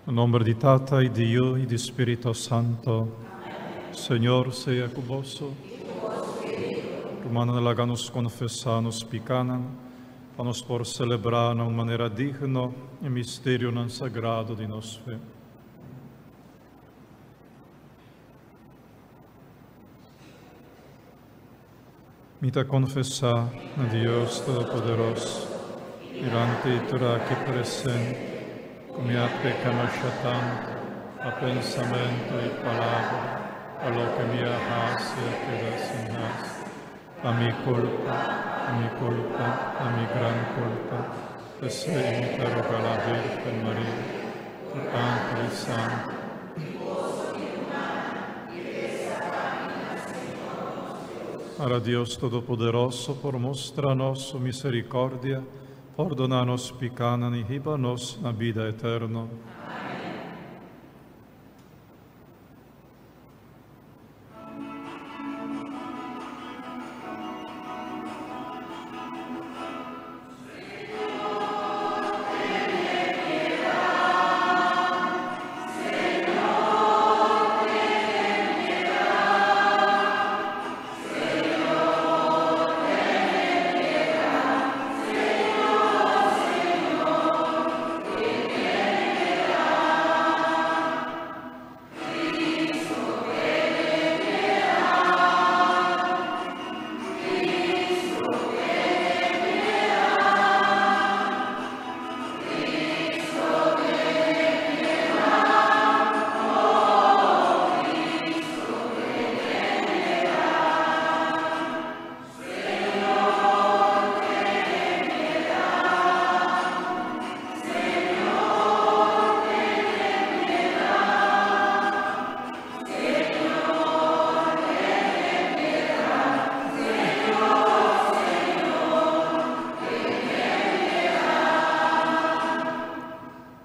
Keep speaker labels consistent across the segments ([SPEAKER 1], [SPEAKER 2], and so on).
[SPEAKER 1] En nombre di Tata y di Yu y di Spirito Santo. Señor sea cu boso. Rumannan, laga nos confesa nos picanan, pa nos por celebra na un manera digno e misterionan sagrado di nos fe. Mi ta konfesá na Dios Todopoderoso, dilanti di tur aki presente, ku mi a peka masha tantu pa pensamentu i palabra, pa loke mi a hasi a keda sin hasi. Pa mi kulpa, pa mi kulpa, pa mi gran kulpa. P'esei mi ta roga la Virgen Maria, tur angel i santu, Para Dios Todopoderoso por mustra nos su misericordia, pordona nos picanan y hiba nos na bida eterno.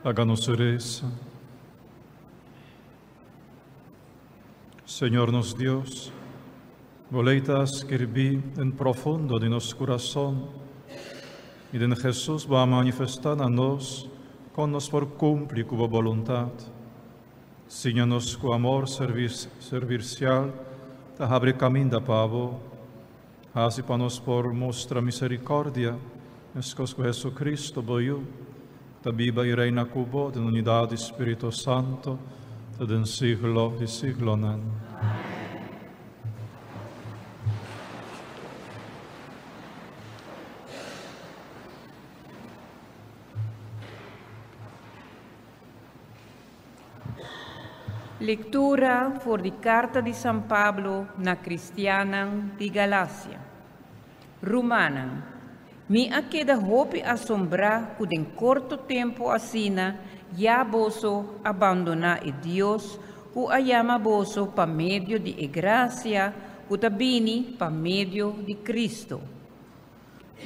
[SPEAKER 1] Laga nos resa. Señor nos Dios, Bo ley ta skirbí den profundo di nos kurason, i den Hesus Bo a manifestá na nos kon nos por kumpli ku Bo boluntat. Siña nos ku amor servirsial ta habri kaminda pa Bo. Hasi pa nos por mustra miserikòrdia, meskos ku Hesu-Kristu, Bo Yu, ku ta biba i reina ku Bo den unidat di Spiritu Santu, te den siglo di siglonan.
[SPEAKER 2] Lektura for di Karta di San Pablo na kristiannan di Galasia. Rumannan, mi a keda hopi asombrá ku den korto tempu asina ya boso a bandoná e Dios ku a yama boso pa medio di e grasia ku ta bini pa medio di Kristu.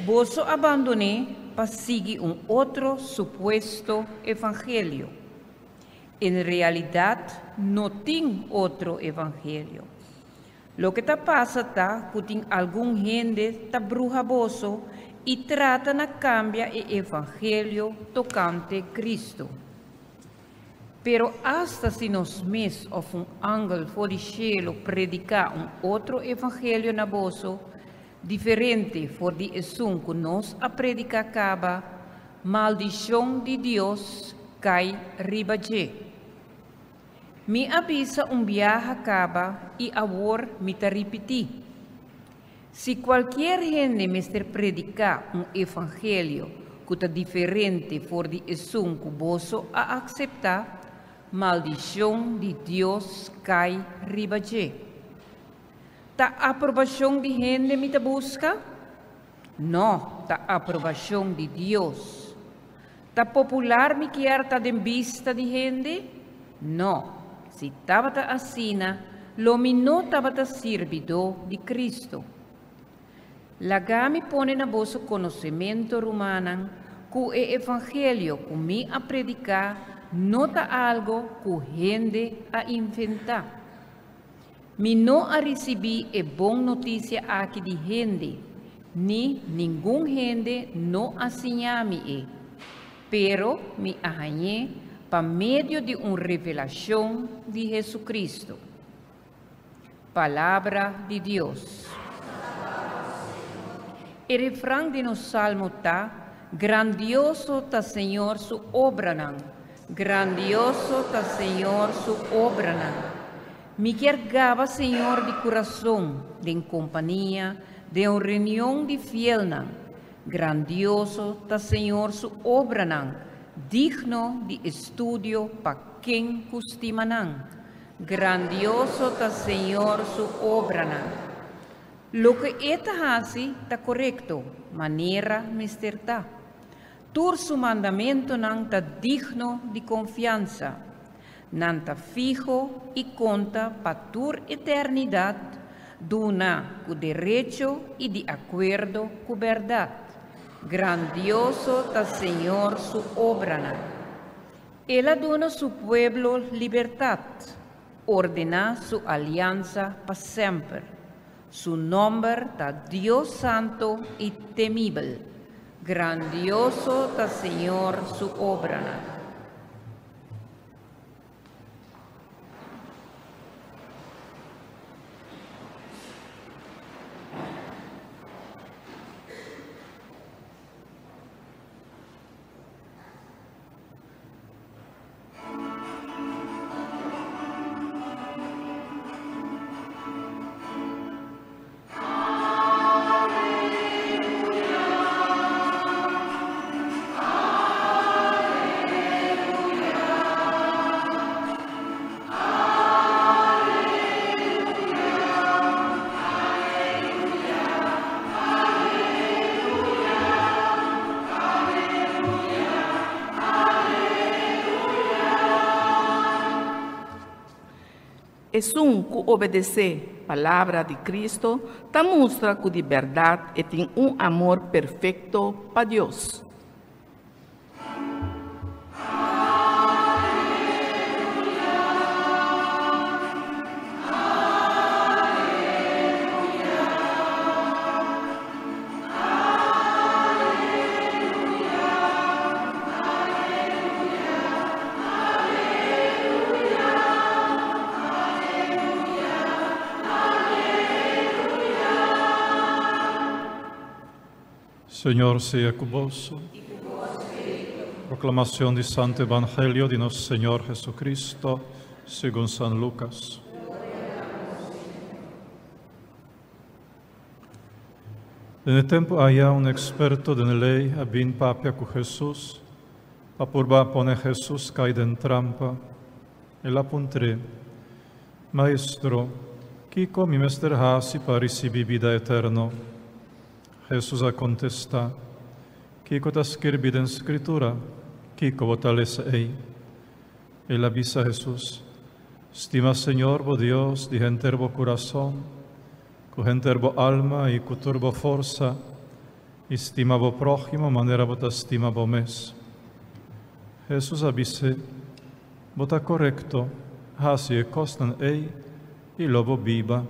[SPEAKER 2] Boso a bandon'é pa sigui un otro supuesto evangelio. En realidat no tin otro evangelio. Loke ta pasa ta ku tin algun hende ta bruha boso i trata na kambia e evangelio tokante Kristu. Pero asta si nos mes òf un angel for di shelu prediká un otro evangelio na boso, Diferente for di esun ku nos a prediká kaba, maldishon di Dios kai riba dje. Mi a bisa un biaha kaba i awor mi ta ripití, Si kualkier hende mester prediká un evangelio ku ta diferente for di esun ku boso a akseptá, maldishon di Dios kai riba dje. Ta aprobashon di hende mi ta buska? No, ta aprobashon di Dios. Ta popular mi kier ta den bista di hende? No, si tabata asina, lo mi no tabata sirbidó di Cristo. Laga mi pone na boso konosementu, rumannan, ku e evangelio ku mi a prediká no ta algo ku hende a inventá. Mi no a risibí e bon notisia aki di hende, ni ningun hende no a siña mi e, pero mi a hañ'é pa medio di un revelashon di Hesukristu. Palabra di Dios. E refran di nos salmo ta, Grandioso ta Señor su obranan, grandioso ta Señor su obranan. Mi kier gaba Señor di kurason den kompania den un reunion di fielnan. Grandioso ta Señor su obranan, digno di estudio pa ken ku stima nan. Grandioso ta Señor su obranan. Loke E ta hasi ta korekto, manera mester ta. Tur su mandamentunan ta digno di konfiansa. Nan ta fiho i konta pa tur eternidat, duna ku derecho i di akuerdo ku bèrdat. Grandioso ta Señor su obranan. El a duna su pueblo libertat, ordená su aliansa pa semper. Su nòmber ta Dios Santo i Temibel. Grandioso ta Señor su obranan.
[SPEAKER 3] Esun ku obedesé palabra di Cristo ta mustra ku di bèrdat e tin un amor perfekto pa Dios.
[SPEAKER 1] Señor sea ku boso. Proclamación di Santo Evangelio di nos Señor Jesucristo, segun San Lucas. Den e tempu aya un eksperto den e lei a bin papia ku Hesus pa purba pone Hesus kai den trampa. El a puntr'é, Maestro, kiko mi mester hasi pa risibí bida eterno? Hesus a kontestá, Kiko ta skirbí den Skritura? Kiko bo ta lesa ei? El a bisa Hesus, Stima Señor bo Dios di henter bo kurason, ku henter bo alma i ku tur bo forsa, i stima bo próhimo manera bo ta stima bo mes. Hesus a bis'é, Bo ta korekto, hasi e kosnan ei i lo bo biba.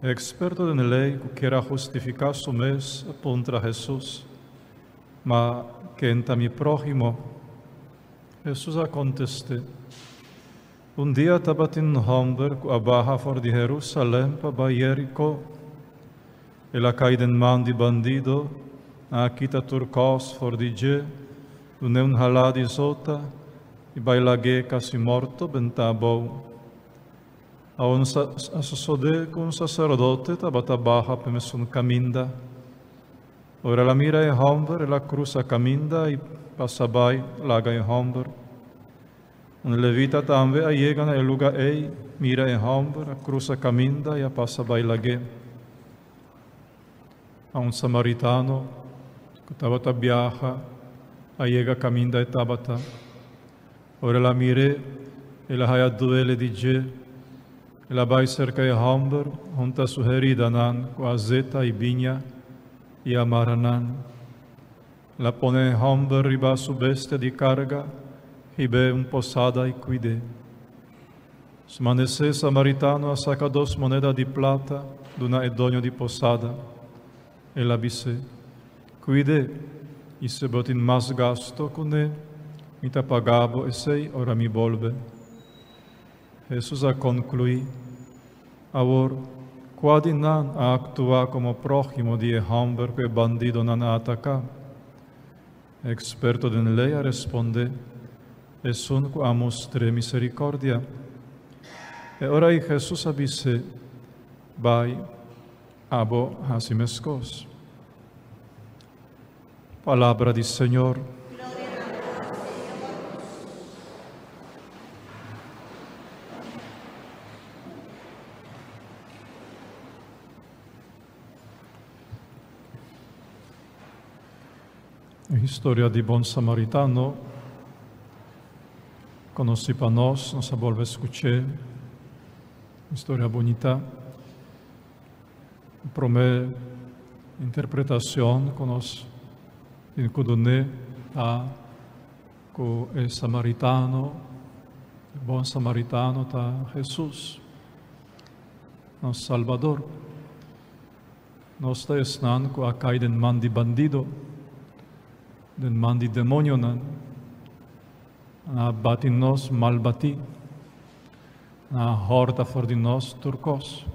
[SPEAKER 1] E eksperto den e lei ku kier a hustifiká su mes a puntra Hesus, Ma ken ta mi próhimo? Hesus a kontest'é, Un dia tabatin un hòmber ku a baha for di Herúsalèm pa bai Yériko. El a kai den man di bandido, nan a kita tur kos for di dje, dun'é un halá di zota i bai lag'é kasi morto bentá abou. A un a sosodé ku un saserdote tabata baha p'e mesun kaminda. Ora el a mira e hòmber, el a krusa kaminda i pasa bai laga e hòmber. Un levita tambe a yega na e lugá ei, mira e hòmber, a krusa kaminda i a pasa bai lag'é. A un samaritano ku tabata biaha a yega kaminda e tabata. Ora el a mir'é, el a haya duele di dje. El a bai serka e hòmber, hunta su heridanan ku azeta i biña, i a mara nan. El a pone e hòmber riba su bestia di karga, hib'é un posada i kuid'é. Su manesé samaritano a saka dos moneda di plata duna e doño di posada. El a bis'é, Kuid'é, i si bo tin mas gasto kuné, Mi ta paga bo esei ora mi bolbe. Hesus a konkluí, Awor, kua di nan a aktuá komo próhimo di e hòmber ku e bandidonan a ataká? E eksperto den lei a respondé, Esun ku a mustr'é miserikòrdia. E ora ei Hesus a bis'é, Bai, abo hasi meskos. Palabra di Señor. E historia di bon samaritano conocí pa nos, nos a bolbe scuché. Historia bonita. Promé interpretacion cu nos tin cu dun'é ta cu e samaritano, e bon samaritano ta Jesus, nos Salbador. Nos ta esnan cu a cai den man di bandido, den man di demonionan. Nan a bati nos mal batí. Nan a hòrta for di nos tur kos.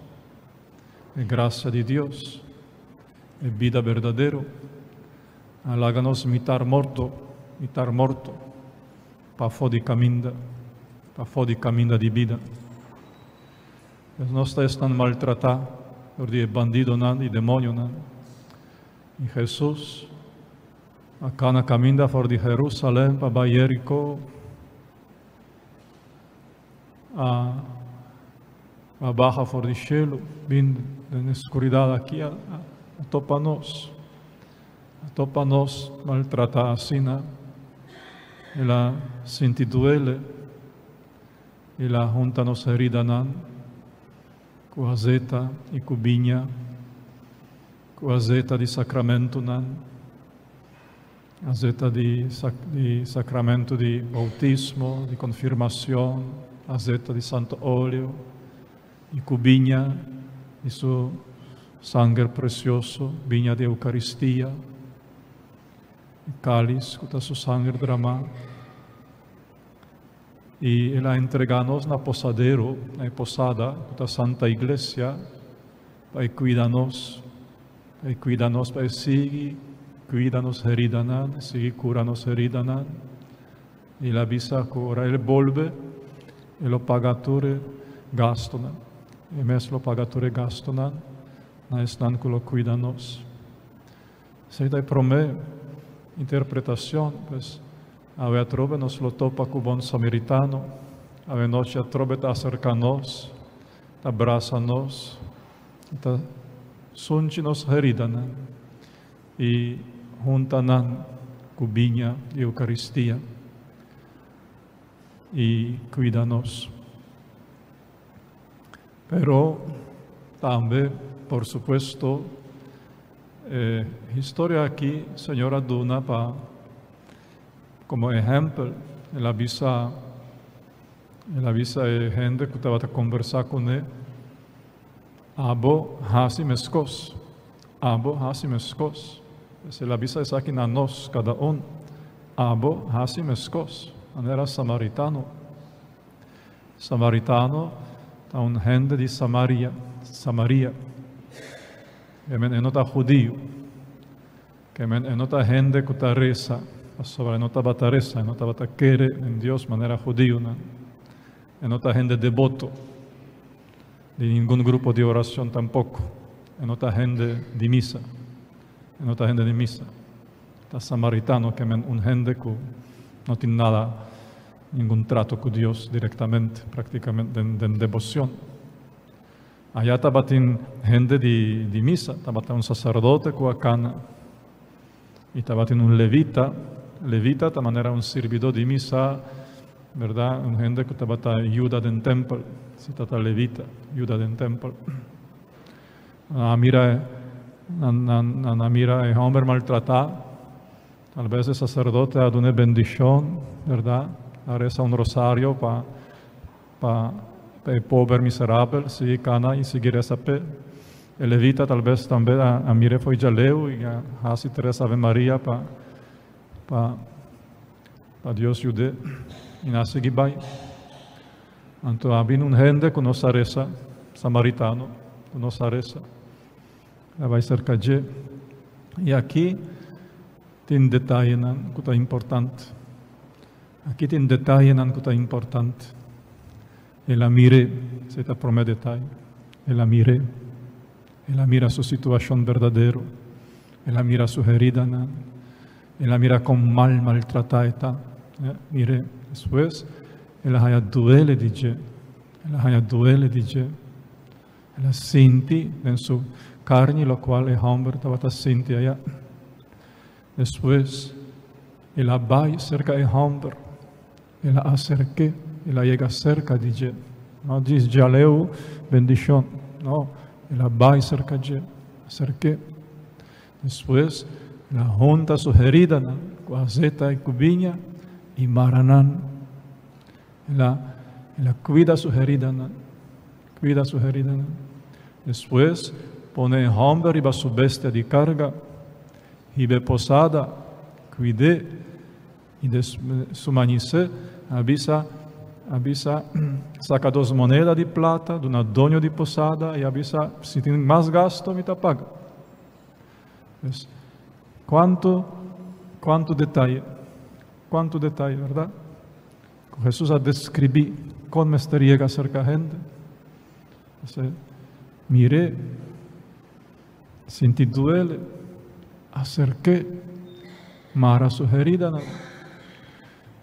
[SPEAKER 1] E grasia di Dios, e bida berdadero, a laga nos mitar morto, mitar morto, pafó di kaminda, pafó di kaminda di bida. Pues nos ta esnan maltratá dor di e bandidonan i demonionan. I Hesus a kana kaminda for di Herusalèm pa bai Jeriko. A a baha for di shelu, bin den e skuridat aki, a a topa nos. A topa nos maltratá asina. El a sinti duele. El a hunta nos heridanan ku azeta i ku biña, ku azeta di sakramentunan. Azeta di di sacramento di bautismo, di confirmacion, azeta di santo olio y cu biña di su sanger precioso, biña di Eucaristia, e cáliz cu ta su sanger dramá. Y el a entrega nos na posadero, na e posada cu ta Santa Iglesia, pa e cuida nos, pa e cuida nos, pa e sigui cuida nos heridanan, sigui cura nos heridanan. Y el a bisa cu ora el bolbe, e lo paga tur e gastonan. E mes lo paga tur e gastonan na esnan cu lo cuida nos. Esei ta e promé interpretacion, pues awe atrobe nos lo topa cu bon samaritano, awe nochi atrobe ta acerca nos, ta brasa nos, ta sunchi nos heridanan y hunta nan cu biña di Eucaristia y cuida nos. Pero tambe, por supuesto, E historia aki Señor a duna pa como ehempel. El a bisa el a bisa e hende cu tabata conversa cune, Abo haci mescos, abo haci mescos. Pues el a bisa esaki na nos cada un, Abo haci mescos, manera samaritano. Samaritano ta un hende di Samaria, Samaria. Ke men e no ta hudiu. Ke men e no ta hende ku ta resa, pasobra e no tabata resa, e no tabata kere den Dios manera hudiunan. E no ta hende deboto di ningun grupo di oracion tampoco. E no ta hende di misa. E no ta hende di misa. Ta samaritano, ke men un hende ku no tin nada, ningun trato ku Dios directamente, practicamente den den debocion. Ayá tabatin hende di di misa, tabata un saserdote ku a kana i tabatin un levita. Levita ta manera un sirbidó di misa, bèrdat? Un hende ku tabata yuda den tèmpel, si ta ta levita, yuda den tèmpel. Nan a mira nan nan nan a mira e hòmber maltratá, tal bes e saserdote a dun'é bendishon, bèrdat? A resa un rosario pa Pa e pober miserabel sigui kana i sigui resa p'e. E levita talbes tambe a mir'é fo'i djaleu i a hasi tres Ave Maria pa pa. Pa Dios yud'é i nan a sigui bai. Anto a bini un hende ku no sa resa, samaritano, ku no sa resa. El a bai serka dje. I aki tin detayenan ku ta importante. Aki tin detayenan ku ta importante. El a mir'é, esei ta promé detaye. El a mir'é. El a mira su situashon berdadero. El a mira su heridanan. El a mira kon mal maltratá e ta. Mir'é. Despues, el a haña duele di dje. El a haña duele di dje. El a sinti den su karni lokual e hòmber tabata sinti ayá. Despues, el a bai serka e hòmber. El a aserk'é, el a yega serka di dje. No djis djaleu bendishon, no, el a bai serka dje, aserk'é. Despues, el a hunta su heridanan ku azeta i ku biña i mara nan. El a, el a kuida su heridanan, kuida su heridanan. Despues, pone e hòmber riba su bestia di karga, hib'é posada, kuid'é. I des su mañisé a bisa, a bisa, Saca dos moneda di plata, duna doño di posada, i a bisa, Si tin mas gasto, mi ta paga. Pues, cuanto, cuanto detaye, cuanto detaye, verdad? Cu Jesús a describí con mester yega cerca hende. Ese, miré, Sinti duele, aserk'é, mara su heridanan.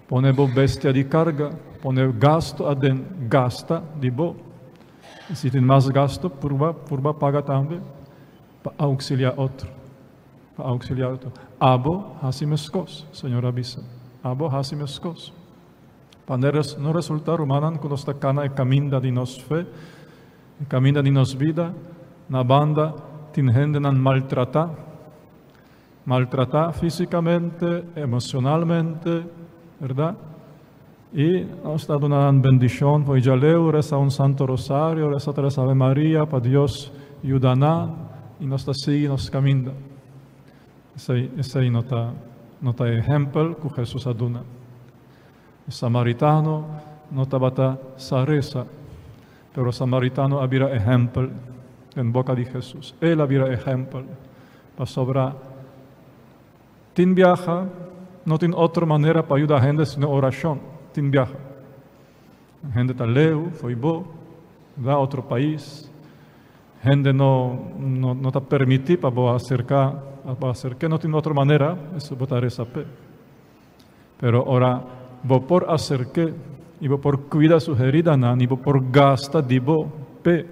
[SPEAKER 1] Pone bo bestia di karga, pone gastu aden, gasta di bo. I si tin mas gastu, purba, purba paga tambe pa auxiliá otro, pa auxiliá otro. Abo hasi meskos, Señor a bisa. Abo hasi meskos. Pa no resultá, rumannan, ku nos ta kana e kaminda di nos fe, E kaminda di nos bida, na banda tin hendenan maltratá, maltratá físikamente, emocionalmente, bèrdat? I nos ta duna nan bendishon for djaleu, resa un Santo Rosario, resa tres Ave Maria pa Dios yuda nan i nos ta sigui nos kaminda. Esei, esei no ta, no ta e ehèmpel ku Hesus a duna. E samaritano no tabata sa resa, pero samaritano a bira ehèmpel den boka di Hesus. El a bira ehèmpel pasobra tin biaha no tin otro manera pa yuda hende sino orashon. Tin biaha. Hende ta leu fo'i bo, da otro pais. Hende no no no ta permití pa bo aserká, pa bo aserk'é. No tin otro manera, eso bo ta resa p'e. Pero ora bo por aserk'é i bo por kuida su heridanan i bo por gasta di bo p'e,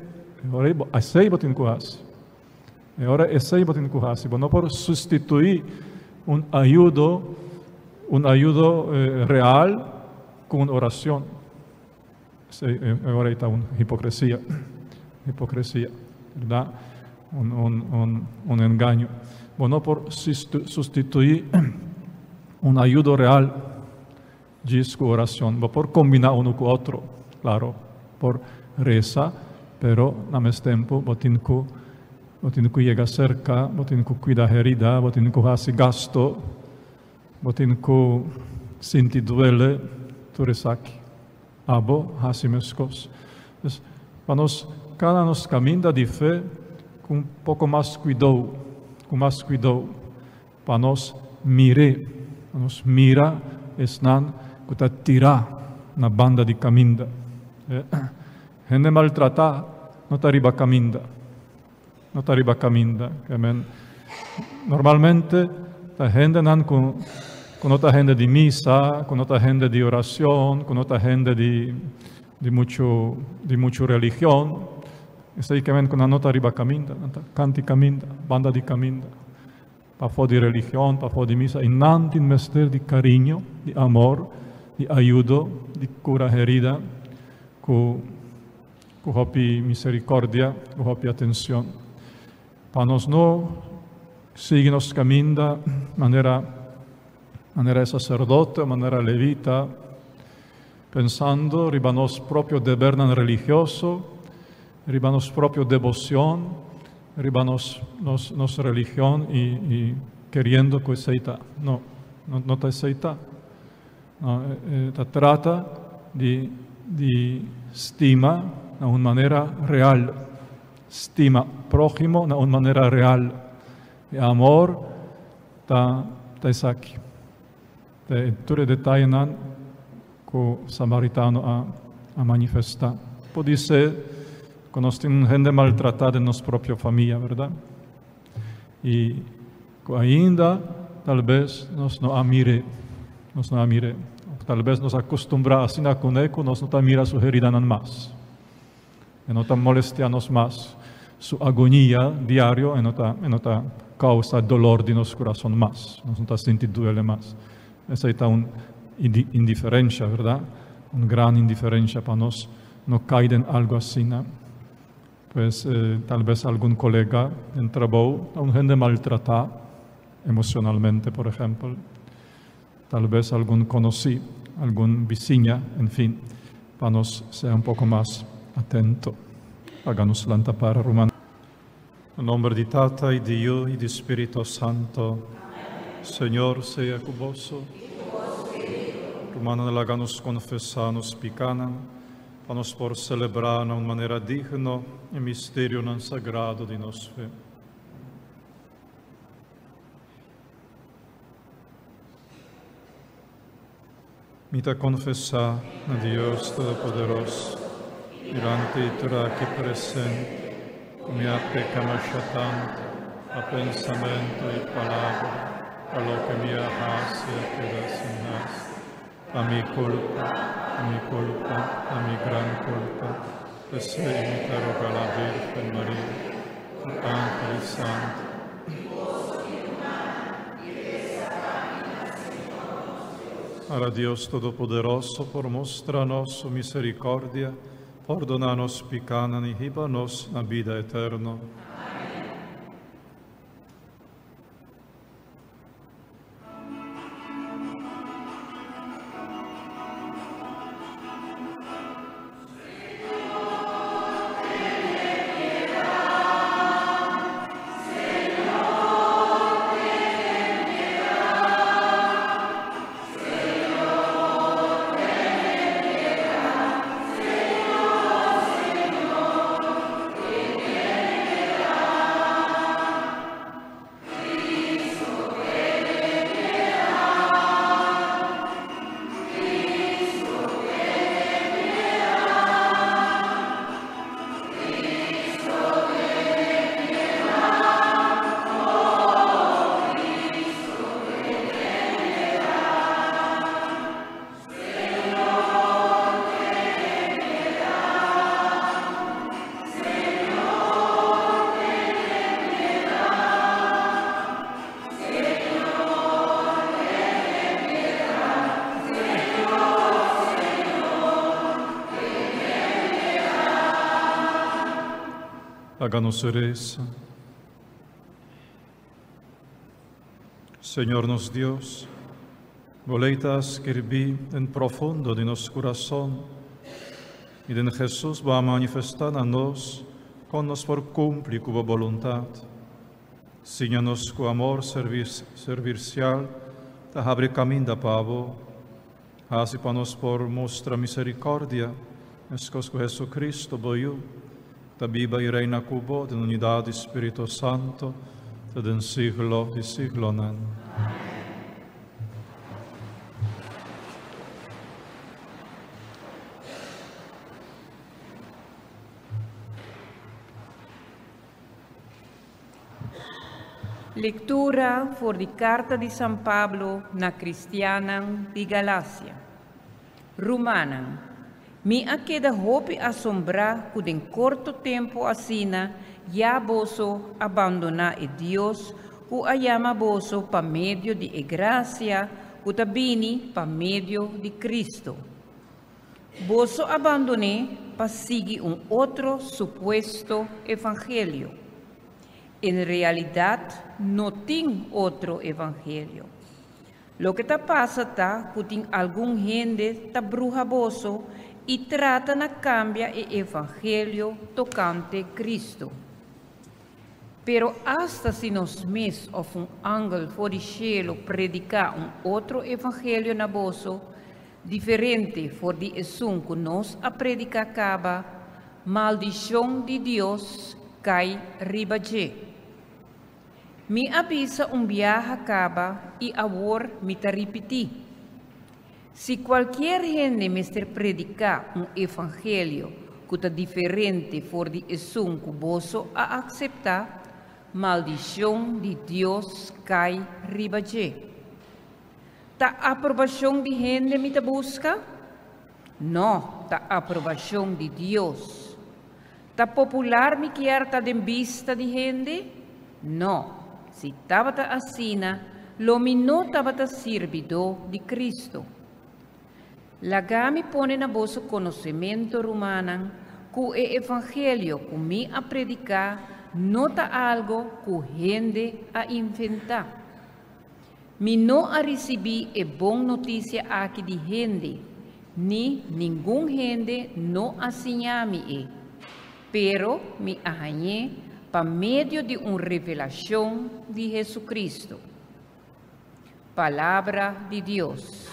[SPEAKER 1] e ora ei bo esei bo tin ku hasi. E ora esei bo tin ku hasi. Bo no por sustituí un ayudo, un ayudo real ku un oracion. Esei e ora ei ta un hipocresia, hipocresia, berdad? Un, un, un, un engaño. Bo no por sustituí un ayudo real djis ku oracion. Bo por combina uno ku otro, claro, por reza, pero na mes tempo bo tin ku bo tin ku yega cerca, bo tin ku cuida herida, bo tin ku haci gasto. Bo tin ku sinti duele tur esaki. Abo hasi meskos. Pues, pa nos kana nos kaminda di fe ku un poko mas kuidou, ku mas kuidou, pa nos mir'é, pa nos mira esnan ku ta tirá na banda di kaminda. Hende maltratá no ta riba kaminda. No ta riba caminda. Amen. Normalmente ta hendenan cu cu no ta hende di misa, cu no ta hende di oracion, cu no ta hende di di mucho di mucho religion. Esei ke men cu nan no ta riba caminda, nan ta canti caminda, banda di caminda. Pafó di religion, pafó di misa, i nan tin mester di cariño, di amor, di ayudo, di cura herida cu Ku hopi misericordia, ku hopi atencion. Pa nos no sigui nos caminda manera manera e sacerdote o manera levita, pensando riba nos propio debernan religioso, riba nos propio debocion, riba nos nos nos religion y y keriendo ku esei ta. No, no ta esei ta. No, ta trata di di stima na un manera real. Stima próhimo na un manera real. E amor ta ta esaki. Ta e tur e detayenan ku samaritano a a manifestá. Podisé ku nos tin un hende maltratá den nos propio famia, bèrdat? I ku ainda tal bes nos no a mir'é, nos no a mir'é. Òf tal bes nos a kustumbrá asina kuné ku nos no ta mira su heridanan mas. E no ta molestiá nos mas. Su agonia diario e no ta, e no ta kousa dolor di nos kurason mas. Nos no ta sinti duele mas. Esei ta un indiferensha, bèrdat? Un gran indiferensha pa nos no kai den algu asina. Pues, tal bes algun kolega den trabou ta un hende maltratá emocionalmente, por ehèmpel. Tal bes algun konosí, algun bisiña, en fin, pa nos sea un poko mas atento. Laga nos lanta para, ruman. Na nomber di Tata i di Yu i di Spirito Santo. Señor sea ku boso. Rumannan, laga nos konfesá nos pikanan. Pa nos por selebrá na un manera digno e misterionan sagrado di nos fe. Mi ta konfesá na Dios Todopoderoso, dilanti tur aki presente, ku mi a peka masha tantu pa pensamentu i palabra, pa loke mi a hasi a keda sin hasi. Pa mi kulpa, pa mi kulpa, pa mi gran kulpa. P'esei mi ta roga la Virgen Maria, tur angel i santu. Ara Dios Todopoderoso por mustra nos su misericordia, pordona nos picanan i hiba nos na bida eterno. Laga nos resa. Señor nos Dios, Bo ley ta skirbí den profundo di nos kurason, i den Hesus Bo a manifestá na nos kon nos por kumpli ku Bo boluntat. Siña nos ku amor servirsial ta habri kaminda pa Bo. Hasi pa nos por mustra miserikòrdia, meskos ku Hesu-Kristu, Bo Yu, ta biba i reina ku Bo den unidat di Spiritu Santu, te den siglo di siglonan.
[SPEAKER 2] Lektura for di Karta di San Pablo na kristiannan di Galasia. Rumannan, mi a keda hopi asombrá ku den korto tempu asina ya boso a bandoná e Dios ku a yama boso pa medio di e grasia ku ta bini pa medio di Kristu. Boso a bandon'é pa sigui un otro supuesto evangelio. En realidat no tin otro evangelio. Loke ta pasa ta ku tin algun hende ta bruha boso i trata na kambia e evangelio tokante Kristu. Pero asta si nos mes òf un angel for di shelu prediká un otro evangelio na boso, diferente for di esun ku nos a prediká kaba, maldishon di Dios kai riba dje. Mi a bisa un biaha kaba i awor mi ta ripití, Si kualkier hende mester prediká un evangelio ku ta diferente for di esun ku boso a akseptá, maldishon di Dios kai riba dje. Ta aprobashon di hende mi ta buska? No, ta aprobashon di Dios. Ta popular mi kier ta den bista di hende? No, si tabata asina, lo mi no tabata sirbidó di Cristo. Laga mi pone na boso konosementu, rumannan, ku e evangelio ku mi a prediká no ta algu ku hende a inventá. Mi no a risibí e bon notisia aki di hende, ni ningun hende no a siña mi e, pero mi a hañ'é pa medio di un revelashon di Hesu-Kristu. Palabra di Dios.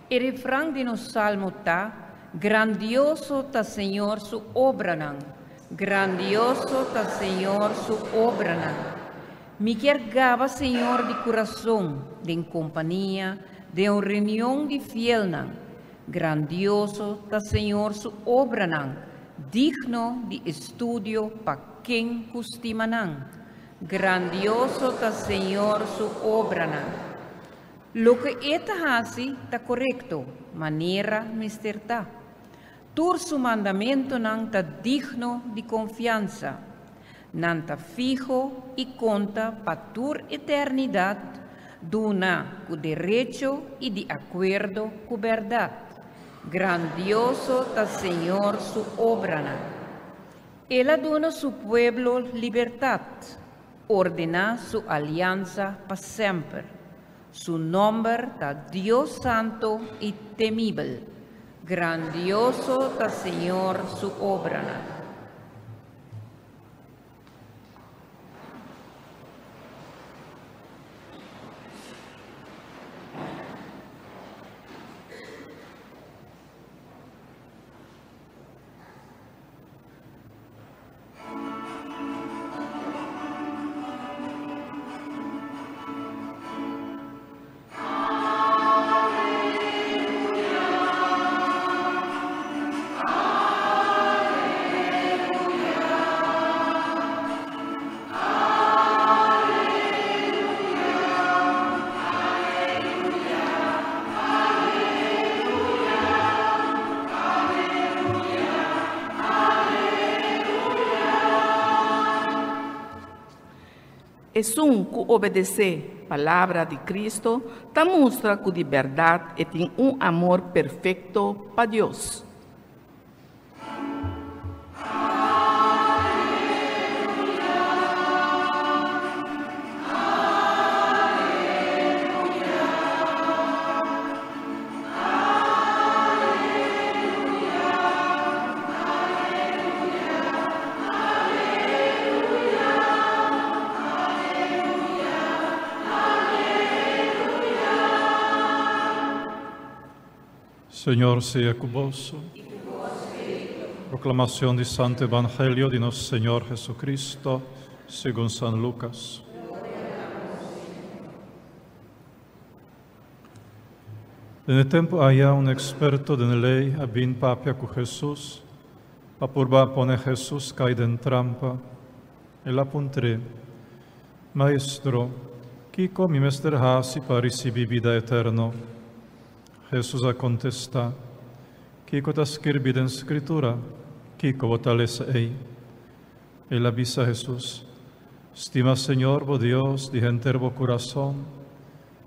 [SPEAKER 2] E refran di nos salmo ta, Grandioso ta Señor su obranan, grandioso ta Señor su obranan. Mi kier gaba Señor di kurason den kompania den un reunion di fielnan. Grandioso ta Señor su obranan, digno di estudio pa ken ku stima nan. Grandioso ta Señor su obranan. Loke e ta hasi ta korekto, manera mester ta. Tur su mandamentunan ta digno di konfiansa. Nan ta fiho i konta pa tur eternidat, duna ku derecho i di akuerdo ku bèrdat. Grandioso ta Señor su obranan. El a duna su pueblo libertat, ordená su aliansa pa semper. Su nòmber ta Dios Santo i Temibel. Grandioso ta Señor su obranan.
[SPEAKER 3] Esun ku obedesé palabra di Cristo ta mustra ku di bèrdat e tin un amor perfekto pa Dios.
[SPEAKER 1] Señor sea ku boso. Proclamación di Santo Evangelio di nos Señor Jesucristo, segun San Lucas. Den e tempu aya un eksperto den e lei a bin papia ku Hesus pa purba pone Hesus kai den trampa. El a puntr'é, Maestro, kiko mi mester hasi pa risibí bida eterno? Hesus a kontestá, Kiko ta skirbí den Skritura? Kiko bo ta lesa ei? El a bisa Hesus, Stima Señor bo Dios di henter bo kurason,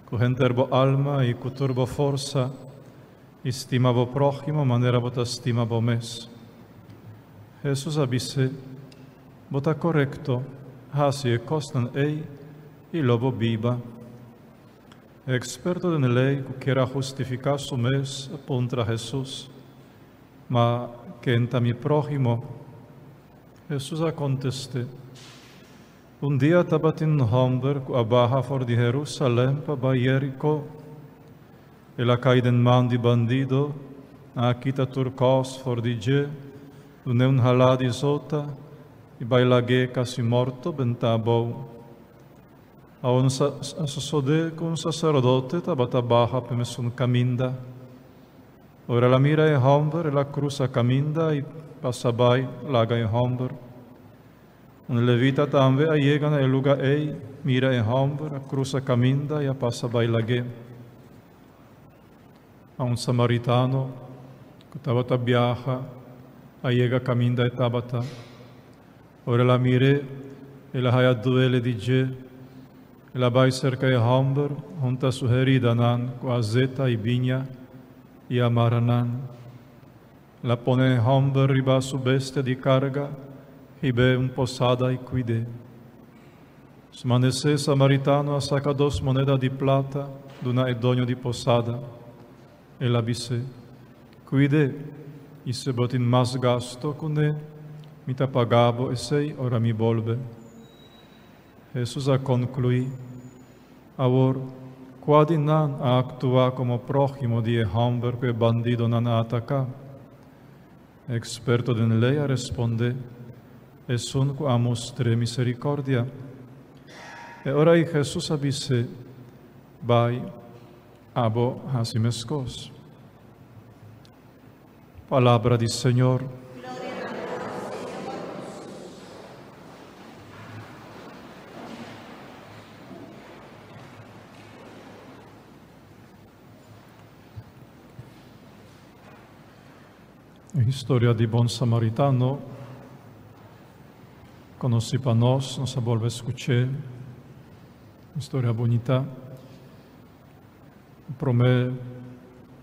[SPEAKER 1] ku henter bo alma i ku tur bo forsa, i stima bo próhimo manera bo ta stima bo mes. Hesus a bis'é, Bo ta korekto, hasi e kosnan ei i lo bo biba. E eksperto den e lei ku kier a hustifiká su mes a puntra Hesus, Ma ken ta mi próhimo? Hesus a kontest'é, Un dia tabatin un hòmber ku a baha for di Herúsalèm pa bai Jerikó. El a kai den man di bandido, nan a kita tur kos for di dje, dun'é un halá di zota i bai lag'é kasi morto bentá abou. Awor a sosodé ku un saserdote tabata baha p'e mesun kaminda. Ora el a mira e hòmber, el a krusa kaminda i pasa bai laga e hòmber. Un levita tambe a yega na e lugá ei, mira e hòmber, a krusa kaminda i a pasa bai lag'é. A un samaritano ku tabata biaha a yega kaminda e tabata. Ora el a mir'é, el a haya duele di dje. El a bai serka e hòmber, hunta su heridanan ku azeta i biña, i a mara nan. El a pone e hòmber riba su bestia di karga, hib'é un posada i kuid'é. Su manesé, e samaritano a saka dos moneda di plata duna e doño di posada. El a bis'é, Kuid'é, i si bo tin mas gasto kuné, mi ta paga bo esei ora mi bolbe. Hesus a konkluí, Awor, kua di nan a aktuá komo próhimo di e hòmber ku e bandidonan a ataká? E eksperto den lei a respondé, Esun ku a mustr'é miserikòrdia. E ora ei Hesus a bis'é, Bai, abo hasi meskos. Palabra di Señor. E historia di bon samaritano conocí pa nos, nos a bolbe scuché. Historia bonita. Promé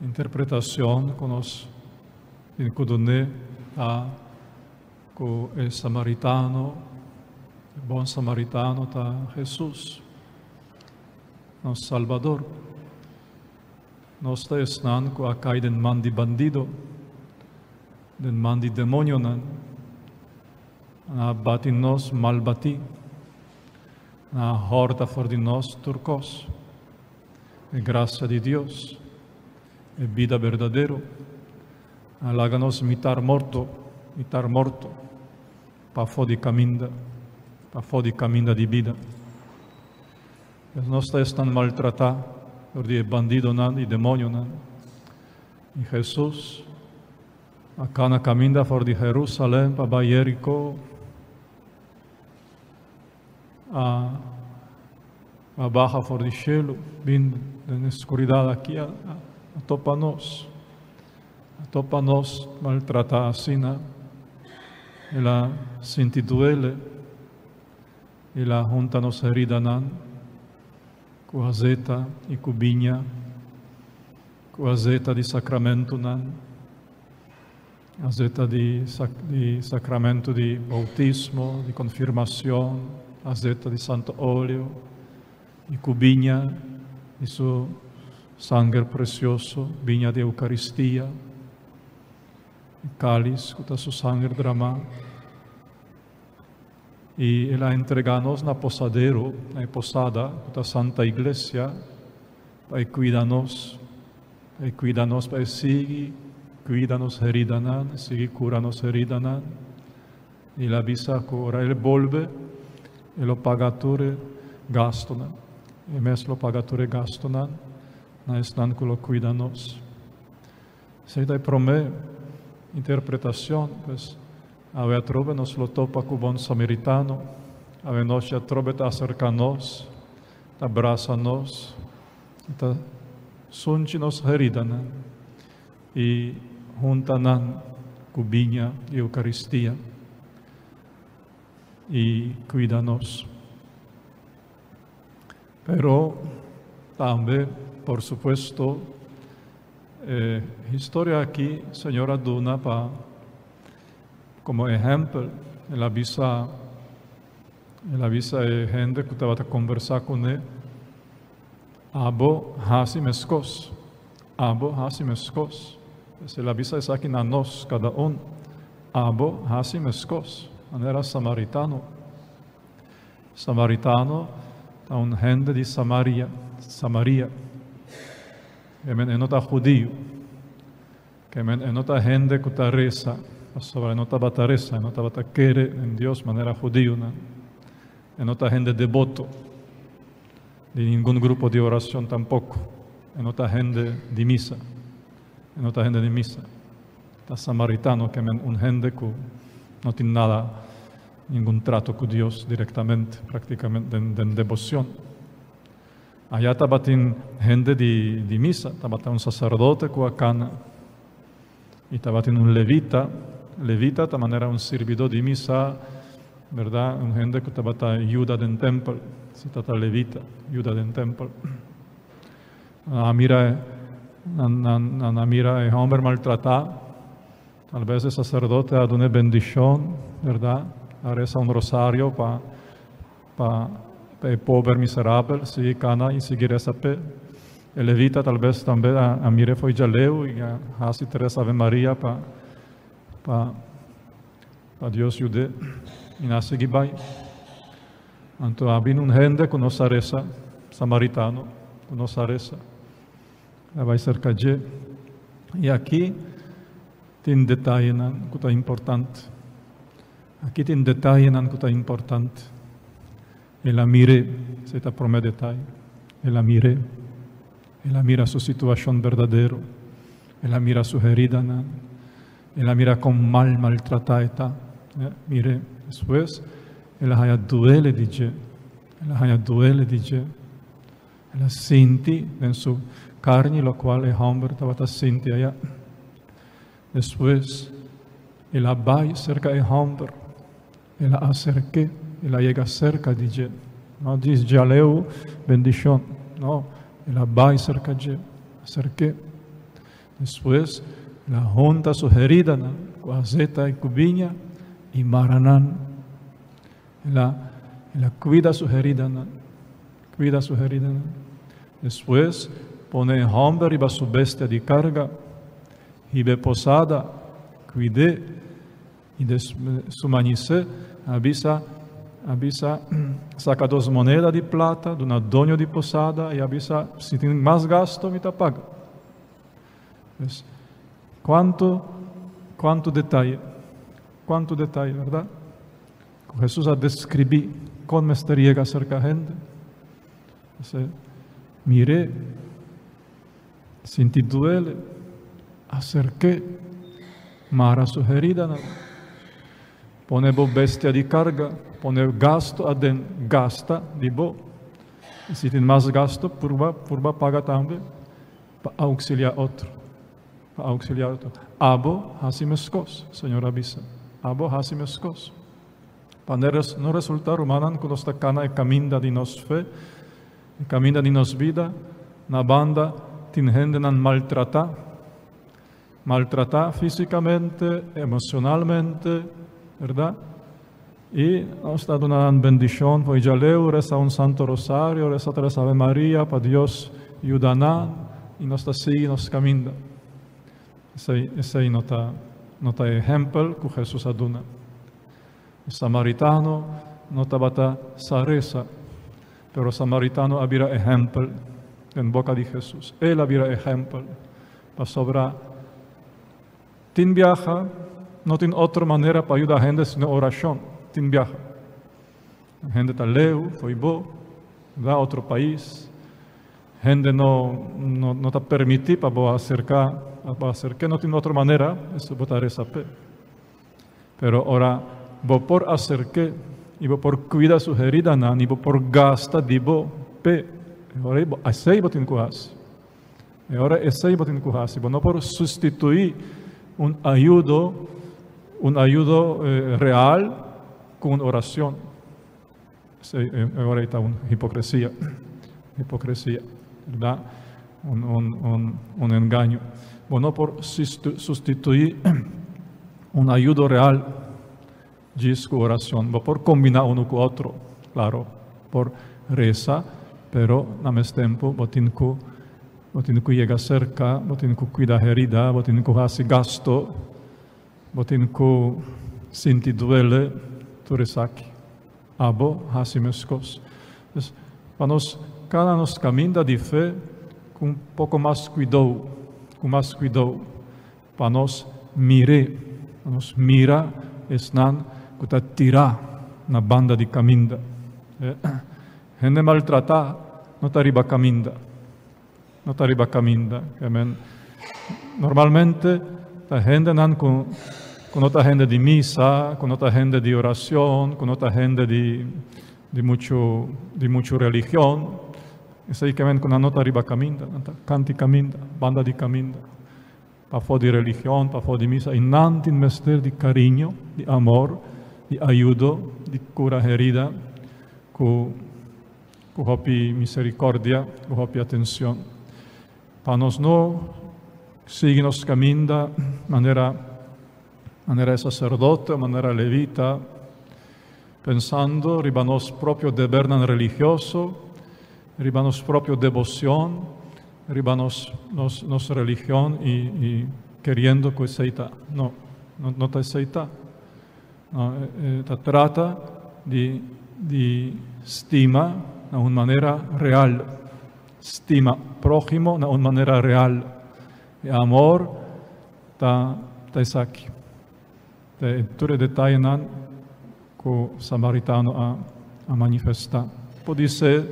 [SPEAKER 1] interpretacion cu nos tin cu dun'é ta cu e samaritano, e bon samaritano ta Jesus, nos Salbador. Nos ta esnan cu a cai den man di bandido, den man di demonionan. Nan a bati nos mal batí. Nan a hòrta for di nos tur kos. E grasia di Dios, e bida berdadero, a laga nos mitar morto, mitar morto, pafó di kaminda, pafó di kaminda di bida. Pues nos ta esnan maltratá dor di e bandidonan i demonionan. I Hesus a kana kaminda for di Herusalèm pa bai Jeriko. A a baha for di shelu bin den e skuridat aki a a topa nos. A topa nos maltratá asina. El a sinti duele. El a hunta nos heridanan ku azeta i ku biña, ku azeta di sakramentunan. Azeta di di sacramento di bautismo, di confirmacion, azeta di santo olio, y cu biña di su sanger precioso, biña di Eucaristia, e cáliz cu ta su sanger dramá. Y el a entrega nos na posadero, na e posada cu ta Santa Iglesia, pa e cuida nos, pa e cuida nos, pa e sigui cuida nos heridanan, sigui cura nos heridanan. Y el a bisa cu ora el bolbe, e lo paga tur e gastonan. E mes lo paga tur e gastonan na esnan cu lo cuida nos. Esey ta e prome interpretacion, pues. Awe atrobe nos lo topa ku bon samaritano. Awe nochi atrobe ta aserká nos, ta brasa nos, i ta sunchi nos heridanan i hunta nan ku biña di Eukaristia i kuida nos. Pero tambe, por supuesto, e historia aki Señor a duna pa Como ehempel, el a bisa, el a bisa e hende cu tabata conversa cune, Abo haci mescos, abo haci mescos. Pues el a bisa esaki na nos cada un, Abo haci mescos, manera samaritano. Samaritano ta un hende di Samaria, Samaria. Ke men e no ta hudiu. Ke men e no ta hende ku ta resa, pasobra e no tabata resa, e no tabata kere den Dios manera hudiunan. E no ta hende deboto di ningun grupo di oracion tampoco. E no ta hende di misa. E no ta hende di misa. Ta samaritano ke men un hende ku no tin nada, ningun trato ku Dios direktamente, praktikamente den den debocion. Aya tabatin hende di di misa, tabata un saserdote ku a kana i tabatin un levita. Levita ta manera un sirbidó di misa, bèrdat? Un hende ku tabata yuda den tèmpel, si ta ta levita, yuda den tèmpel. Nan a mira nan nan nan a mira e hòmber maltratá. Tal bes e saserdote a dun'é bendishon, bèrdat? A resa un rosario pa Pa e pober miserabel sigui kana i sigui resa p'e. E levita talbes tambe a mir'é fo'i djaleu i a hasi tres Ave Maria pa pa pa Dios yud'é i nan a sigui bai. Anto a bini un hende ku no sa resa, samaritano ku no sa resa, a bai serka dje. I aki tin detayenan ku ta importante. Aki tin detayenan ku ta importante. El a mir'é, esei ta promé detaye. El a mir'é. El a mira su situashon berdadero. El a mira su heridanan. El a mira kon mal maltratá e ta. Mir'é. Despues, el a haña duele di dje. El a haña duele di dje. El a sinti den su karni lokual e hòmber tabata sinti ayá. Despues, el a bai serka e hòmber, el a aserk'é, el a yega serka di dje. No djis djaleu bendishon, no, el a bai serka dje, aserk'é. Despues, el a hunta su heridanan ku azeta i ku biña i mara nan. El a, el a kuida su heridanan, kuida su heridanan. Despues, pone e hòmber riba su bestia di karga, hib'é posada, kuid'é, i des su mañisé a bisa, a bisa, saka dos moneda di plata, duna doño di posada, i a bisa, si tin mas gasto, mi ta paga. Pues, kuantu, kuantu detaye, kuantu detaye, bèrdat? Ku Hesus a deskribí kon mester yega serka hende. Esei, mir'é, sinti duele, aserk'é, mara su heridanan, pone bo bestia di karga, pone gastu aden, gasta di bo. I si tin mas gastu, purba, purba paga tambe pa auxiliá otro. Pa auxiliá otro. Abo hasi meskos, Señor a bisa. Abo hasi meskos. Pa no resultá, rumannan, ku nos ta kana e kaminda di nos fe, e kaminda di nos bida, na banda tin hendenan maltratá, maltratá físikamente, emosionalmente, bèrdat? I nos ta duna nan bendishon for djaleu, resa un Santo Rosario, resa tres Ave Maria pa Dios yuda nan i nos ta sigui nos kaminda. Esei, esei no ta, no ta e ehèmpel ku Hesus a duna. E samaritano no tabata sa resa, pero samaritano a bira ehèmpel den boka di Hesus. El a bira ehèmpel pasobra tin biaha no tin otro manera pa yuda hende sino orashon. Tin biaha. Hende ta leu fo'i bo, da otro pais. Hende no no no ta permití pa bo aserká, pa bo aserk'é, no tin otro manera, eso bo ta resa p'e. Pero ora bo por aserk'é i bo por kuida su heridanan i bo por gasta di bo p'e, e ora ei bo esei bo tin ku hasi. E ora esei bo tin ku hasi. Bo no por sustituí un ayudo, un ayudo real ku un oracion. Esei e ora ei ta un hipocresia, hipocresia, berdad? Un, un, un, un engaño. Bo no por sustituí un ayudo real djis ku oracion. Bo por combina uno ku otro, claro, por reza, pero na mes tempo bo tin ku bo tin ku yega cerca, bo tin ku cuida herida, bo tin ku haci gasto. Bo tin ku sinti duele tur esaki. Abo hasi meskos. Pues, pa nos kana nos kaminda di fe, ku un poko mas kuidou, ku mas kuidou, pa nos mir'é, pa nos mira esnan ku ta tirá na banda di kaminda. Hende maltratá no ta riba kaminda, no ta riba kaminda. Amen. Normalmente ta hendenan ku ku no ta hende di misa, ku no ta hende di oracion, ku no ta hende di di muchu di muchu religion. Esei ke men ku nan no ta riba kaminda, nan ta kanti kaminda, banda di kaminda. Pafó di religion, pafó di misa, i nan tin mester di kariño, di amor, di ayudo, di kura herida ku ku hopi misericordia, ku hopi atencion. Pa nos no sigui nos caminda manera manera e sacerdote o manera levita, pensando riba nos propio debernan religioso, riba nos propio debocion, riba nos nos nos religion i i keriendo ku esei ta. No, no no ta esei ta. No, ta trata di di stima na un manera real, stima próhimo na un manera real. E amor ta ta esaki. Ta e tur e detayenan ku samaritano a a manifestá. Podisé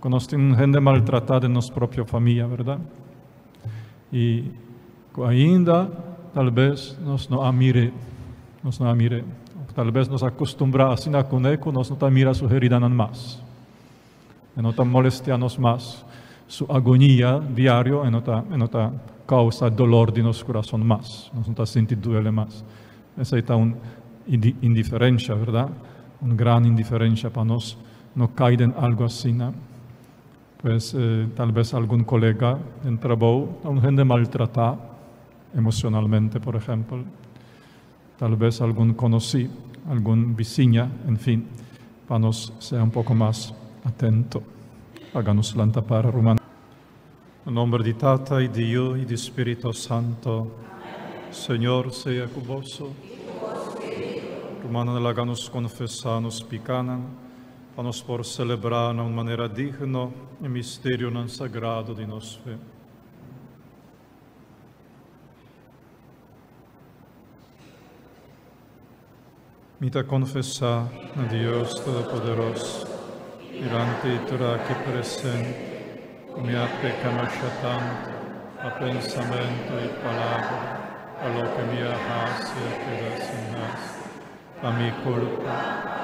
[SPEAKER 1] ku nos tin un hende maltratá den nos propio famia, bèrdat? I ku ainda tal bes nos no a mir'é, nos no a mir'é. Òf tal bes nos a kustumbrá asina kuné ku nos no ta mira su heridanan mas. E no ta molestiá nos mas. Su agonia diario e no ta, e no ta kousa dolor di nos kurason mas. Nos no ta sinti duele mas. Esei ta un indiferensha, bèrdat? Un gran indiferensha pa nos no kai den algu asina. Pues tal bes algun kolega den trabou ta un hende maltratá emocionalmente, por ehempel. Tal bes algun konosí, algun bisiña, en fin, pa nos sea un poko mas atento. Laga nos lanta para, ruman. Na nomber di Tata i di Yu i di Spirito Santo. Señor sea ku boso. Rumannan, laga nos konfesá nos pikanan. Pa nos por selebrá na un manera digno e misterionan sagrado di nos fe. Mi ta konfesá na Dios Todopoderoso, dilanti di tur aki presente, ku mi a peka masha tantu pa pensamentu i palabra, pa loke mi a hasi a keda sin hasi. Pa mi kulpa,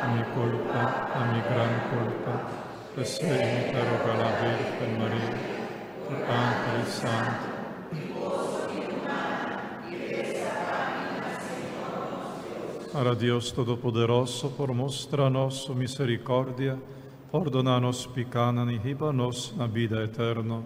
[SPEAKER 1] pa mi kulpa, pa mi gran kulpa, p'esei mi ta roga la Virgen Maria, tur angel i santu, Para Dios Todopoderoso por mustra nos su misericordia, pordona nos picanan i hiba nos na bida eterno.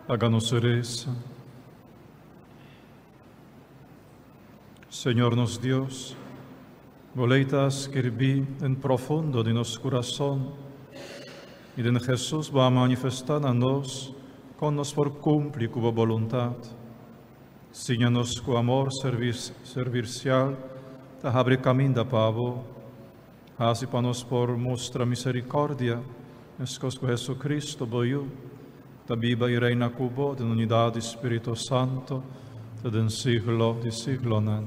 [SPEAKER 1] Laga nos resa. Señor nos Dios, Bo ley ta skirbí den profundo di nos kurason, i den Hesus Bo a manifestá na nos kon nos por kumpli ku Bo boluntat. Siña nos ku amor servirsial ta habri kaminda pa Bo. Hasi pa nos por mustra miserikòrdia, meskos ku Hesu-Kristu, Bo Yu. Ta biba i reina ku bo den unidat di Spiritu Santo, te den siglo di siglonan.